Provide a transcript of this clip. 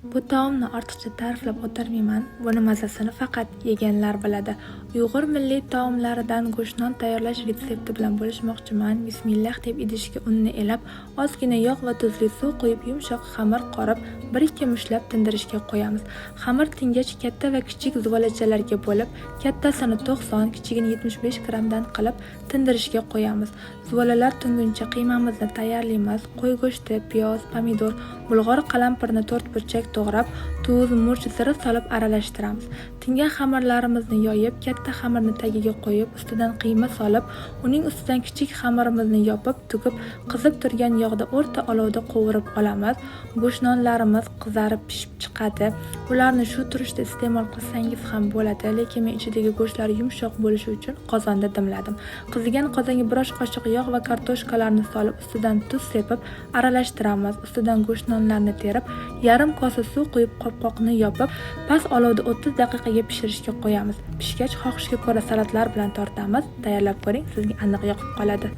Bu taomni ortiqcha ta'riflab o'tirmayman. Buni mazasini faqat yeganlar biladi. Uyg'ur milliy taomlaridan go'shtnon tayyorlash retsepti bilan bo'lishmoqchiman. Bismillah deb idishga unni elab, ozgina yog' va tuzli suv quyib, yumshoq xamir qorib, 1-2 mushlab tindirishga qo'yamiz. Xamir tingach katta va kichik zuvalachalarga bo'lib, kattasini 90, kichigini 75 grammdan qilib tindirishga qo'yamiz. Zuvalalar tinguncha qiymamizni tayyorlaymiz. Qo'y go'shti, piyoz, pomidor, bulg'or qalampirni to'rtburchak to'g'rab, tuz, murch, zira solib aralashtiramiz. Tingan xamirlarimizni yoyib, katta xamirni tagiga qo'yib, ustidan qiyma solib, uning ustidan kichik xamirimizni yopib, tugib, qizib turgan yog'da o'rta olovda qovurib olamiz. Go'shtnonlarimiz qizarib pishib chiqadi. Ularni shu turishda iste'mol qilsangiz ham bo'ladi, lekin men ichidagi go'shtlari yumshoq bo'lishi uchun qozonda dimladim. Qizigan qozonga bir osh qoshiq yog' va kartoshkalarni solib, ustidan tuz sepib aralashtiramiz. Ustidan go'shtnonlarni terib, yarim kosa suv quyib, qopqoqni yopib, past olovda 30 daqiqaga pishirishga qo'yamiz. Pishgach, xohishga ko'ra salatlar bilan tortamiz. Tayyorlab ko'ring, sizga aniq yoqib qoladi.